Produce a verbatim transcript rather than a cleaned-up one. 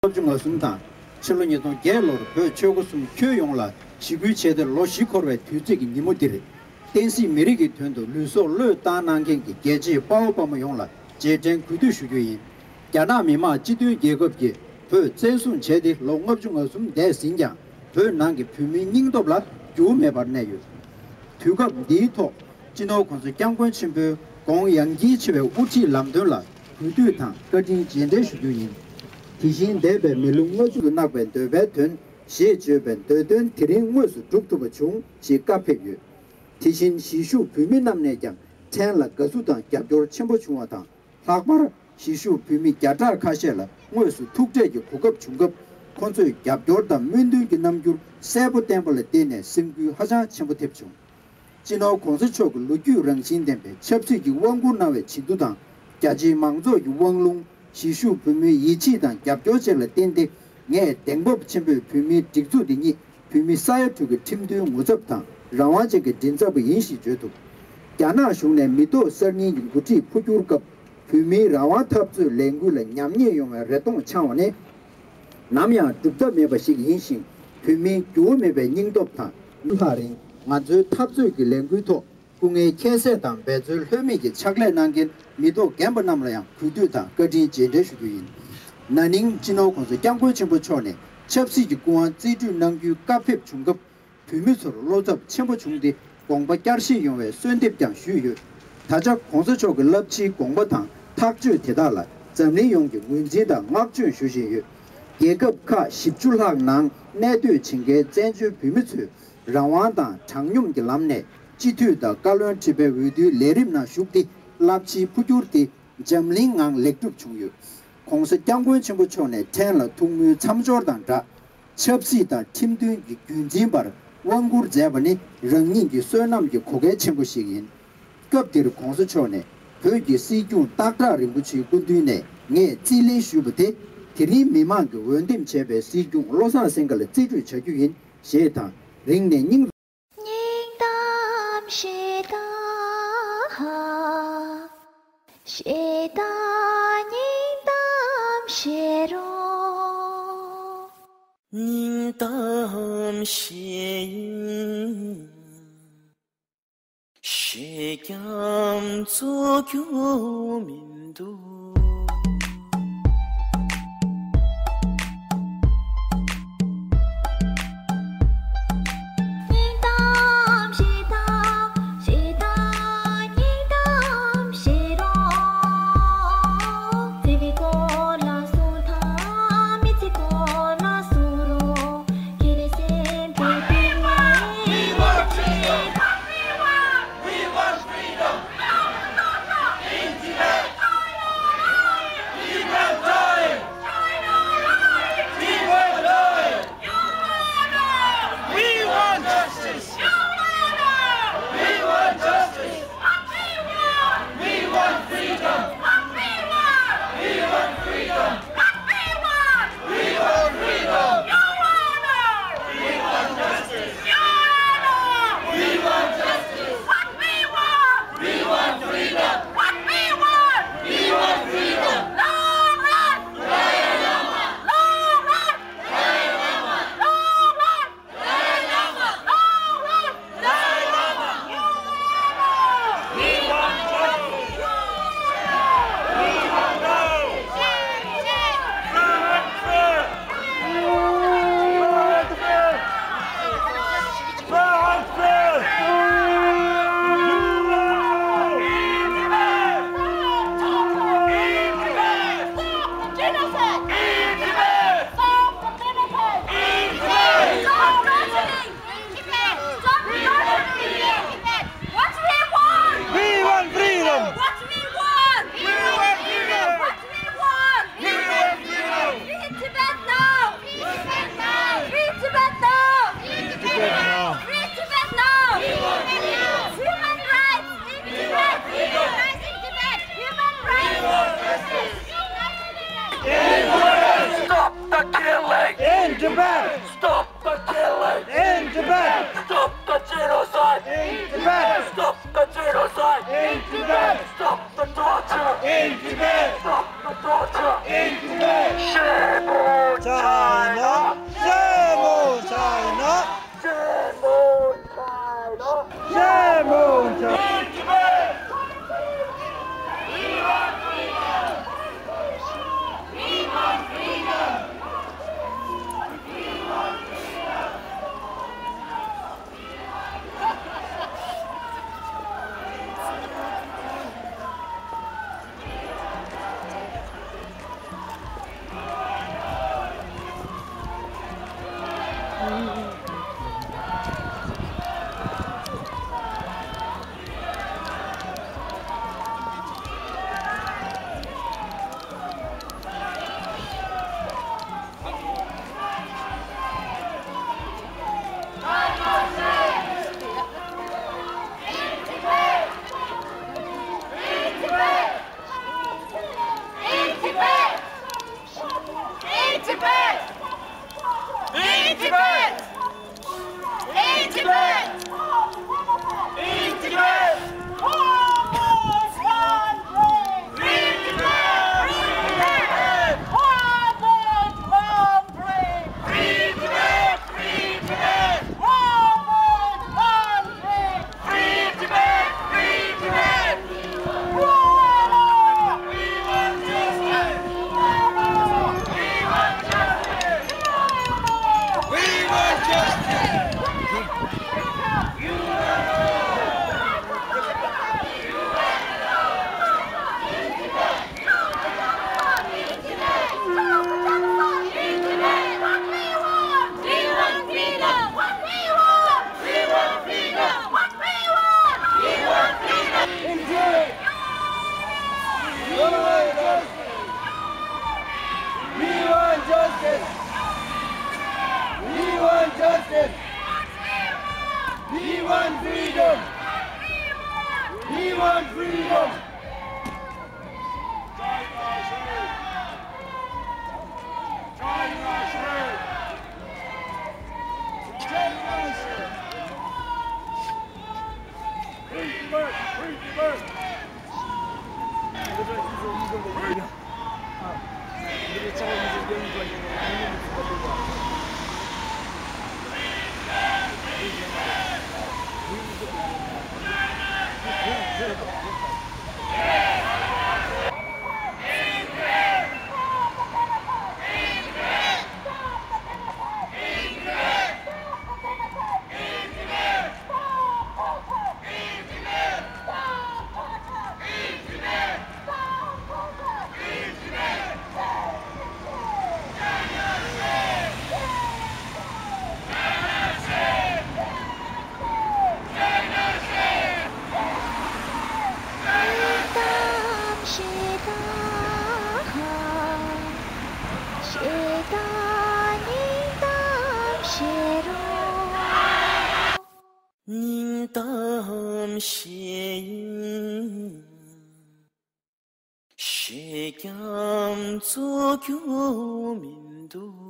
ལྔ་བཅུ་ང་གསུམ་དང་། ཕྱི་ལོ་ཉིས་སྟོང་བརྒྱད་ལོར་བོད་ཆོལ་ཁ་གསུམ་ཁྱོན་ཡོངས་ལ་ཞི་རྒོལ་བྱས་ཏེ་ལོ་བཞི་འཁོར་བའི་དུས་ཚིགས་ཀྱི་ཉིན་མོ་འདིར། བསྟན་སྲིད་མི་རིགས་ཀྱི་དོན་དུ་ལུས་སྲོག་བློས་བཏང་གནང་མཁན་གྱི་རྒྱལ་གཅེས་དཔའ་བོ་དཔའ་མོ་ཡོངས་ལ་རྗེས་དྲན་གུས་འདུད་ཞུ་རྒྱུ་ཡིན། རྒྱ་ནག་མི་དམངས་སྤྱི་མཐུན་རྒྱལ་ཁབ་ཀྱིས་བོད་བཙན་བཟུང་བྱས་ཏེ་ལོ་ལྔ་བཅུ་ང་གསུམ་འདས་ཟིན་ཀྱང་། བོད་ནང་གི་བོད་མིའི་སྙིང་སྟོབས་ལ་འགྱུར་བ་མེད་པར་གནས་ཡོད། དུས་སྐབས་འདིའི་ཐོག་སྤྱི་ནོར་༸གོང་ས་༸སྐྱབས་མགོན་ཆེན་པོའི་དགོངས་ཡངས་འཁྱིལ་ཆེ་བའི་དབུ་ཁྲིད་ལམ་སྟོན་ལ་གུས་འདུད་དང་བཀའ་དྲིན་རྗེས་དྲན་ཞུ་རྒྱུ་ཡིན། དེ་བཞིན་འདས་པའི་མི་ལོ་ལྔ་བཅུ་གནང་བའི་འདོད་པའི་དོན་ཞེས་བརྗོད་པའི་འདོད་དོན་དེ་རིང་དངོས་སུ་འགྲུབ་ཐུབ་པ་བྱུང་ཞེས་བཀའ་ཕེབས་ཡོད། དེ་བཞིན་གཞིས་བཞུགས་བོད་མི་རྣམས་ནས་ཀྱང་ཕྲན་ལ་དགའ་བསུ་དང་རྒྱབ་སྐྱོར་ཆེན་པོ་བྱུང་བ་དང་། ལྷག་པར་གཞིས་བཞུགས་བོད་མི་བརྒྱ་ཕྲག་ཁ་ཤས་ལ་དངོས་སུ་ཐུག་འཕྲད་ཀྱི་གོ་སྐབས་བྱུང་སྐབས། ཁོ་ཚོས་རྒྱབ་སྐྱོར་དང་སྨོན་འདུན་གྱི་རྣམ་འགྱུར་གསལ་པོ་བསྟན་པ་ལ་བརྟེན་ནས་སེམས་འགུལ་ཧ་ཅང་ཆེན་པོ་ཐེབས་བྱུང་། སྤྱི་ནོར་༸གོང་ས་མཆོག་གི་ལོ་རྒྱུས་རང་བཞིན་ལྡན་པའི་ཆབ་སྲིད་ཀྱི་དབང་བསྒྱུར་གནང་བའི་བྱེད་དུ་དང་། རྒྱ་ཆེའི་མང་ཚོགས་ཀྱི་དབང་ལུང་། གཞིས་བཞུགས་བོད་མིའི་ཡིད་ཆེས་དང་རྒྱབ་སྐྱོར་བཅས་ལ་བརྟེན་ཏེ། ངས་གདེང་སྤོབས་ཆེན་པོས་བོད་མིའི་སྒྲིག་འཛུགས་འདི་ཉིད་བོད་མི་ས་ཡ་དྲུག་གི་ཁྲིམས་མཐུན་ངོ་ཚབ་དང་རང་དབང་ཅན་གྱི་མགྲིན་ཚབ་པ་ཡིན་ཞེས་བརྗོད་ཐུབ། རྒྱ་ནག་གཞུང་ནས་མི་ཐོག་གསར་རྙིང་གི་འགོ་ཁྲིད་འཕོ་འགྱུར་སྐབས། བོད་མིའི་རང་དབང་འཐབ་རྩོད་ལས་འགུལ་ལ་ཉམས་ཉེས་ཡོང་བའི་རེ་སྟོང་འཆང་བ་ནི། ནམ་ཡང་སྒྲུབ་ཐབས་མེད་པ་ཞིག་ཡིན་ཞིང་། བོད་མིའི་འགྱུར་བ་མེད་པའི་སྙིང་སྟོབས་དང་། ལྷག་རིང་ང་ཚོའི་འཐབ་རྩོད་ཀྱི་ལས་འགུལ་ཐོག་སྐུ་ངལ་ཁྱད་བསད་དང་འབད་རྩོལ་ལྷོད་མེད་ཀྱི་ཕྱག་ལས་གནང་མཁན་མི་ཐོག་རྒན་པ་རྣམས་ལ་ཡང་གུས་འདུད་དང་བཀའ་དྲིན་རྗེས་དྲན་ཞུ་རྒྱུ་ཡིན། ན་ནིང་སྤྱི་ནོར་༸གོང་ས་༸སྐྱབས་མགོན་ཆེན་པོ་མཆོག་ནས་ཆབ་སྲིད་ཀྱི་སྐུ་དབང་རྩིས་སྤྲོད་གནང་རྒྱུའི་བཀའ་ཕེབས་བྱུང་སྐབས། བོད་མི་ཚོར་བློ་འཚབ་ཆེན་པོ་བྱུང་སྟེ་དགོངས་པ་བསྐྱར་བཞེས་ཡོང་བའི་གསོལ་འདེབས་ཀྱང་ཞུས་ཡོད། ད་ཆ་༸གོང་ས་མཆོག་གི་རླབས་ཆེའི་དགོངས་པ་དང་ཐག་གཅོད་དེ་དག་ལ་འཛམ་གླིང་ཡོངས་ཀྱིས་ངོས་འཛིན་དང་བསྔགས་བརྗོད་ཞུ་བཞིན་ཡོད། རྒྱལ་ཁབ་ཁག་བཞི་བཅུ་ལྷག་ནང་གནས་སྡོད་བྱེད་མཁན་བཙན་བྱོལ་བོད་མི་ཚོས་རང་དབང་དང་དྲང་སྙོམས་ཀྱི་ལམ་ནས་སྤྱི་འཐུས་དང་བཀའ་བློན་ཁྲི་པའི་འོས་བསྡུའི་ལས་རིམ་ནང་ཞུགས་ཏེ། རླབས་ཆེའི་འཕོ་འགྱུར་དེ་འཛམ་གླིང་ངང་ལེགས་གྲུབ་བྱུང་ཡོད། ༸གོང་ས་༸སྐྱབས་མགོན་ཆེན་པོ་མཆོག་ནས་ཕྲན་ལ་ཐུགས་སྨོན་མཚམས་སྦྱོར་དང་སྦྲགས། ཆབ་སྲིད་དང་ཁྲིམས་མཐུན་གྱི་རྒྱུན་འཛིན་པར་དབང་བསྒྱུར་མཛད་པ་ནི་རང་ཉིད་ཀྱི་བསོད་ནམས་ཀྱི་གོ་སྐལ་ཆེན་པོ་ཞིག་ཡིན། སྐབས་དེར་༸གོང་ས་མཆོག་ནས་བོད་ཀྱི་སྲིད་སྐྱོང་སྟག་བྲག་རིན་པོ་ཆེའི་སྐུ་མདུན་ནས་ངས་རྩིས་ལེན་ཞུས་པ་དེ། དེ་རིང་མི་མང་གིས་འོས་འདེམས་བྱས་པའི་སྲིད་སྐྱོང་བློ་བཟང་སེང་གེ་ལ་རྩིས་སྤྲོད་བྱ་རྒྱུ་ཡིན་ཞེས་དང་། རིང་ནས་སྙིང་སྙིང་གཏམ་བཤད་དང་། བཤད་དང་སྙིང་གཏམ་བཤད་རོགས། སྙིང་གཏམ་བཤད་ཡིན། བཤད་ཀྱང་རྫོགས་རྒྱུ་མི་འདུག། སྙིང་གཏམ་བཤད་དང་། བཤད་དང་སྙིང་གཏམ་བཤད་རོགས། བརྩེ་བའི་སྐོར་ལ་གསུང་དང་། མི་ཚེ་སྐོར་ལ་གསུང་རོགས། ཁྱེད་རང་སེམས་པའི་གཏིང་ནས། We want freedom! We want freedom! In Tibet! In Tibet! In Tibet! In Tibet! In Tibet! Free Tibet! Free Tibet! Free Tibet! Free Tibet! Free Tibet! Free Tibet! We want justice! We want justice! We want justice! We want justice! We want justice! We want freedom! We want freedom! སྙིང་གཏམ་བཤད་ཡིན། བཤད་ཀྱང་རྫོགས་རྒྱུ་མི་འདུག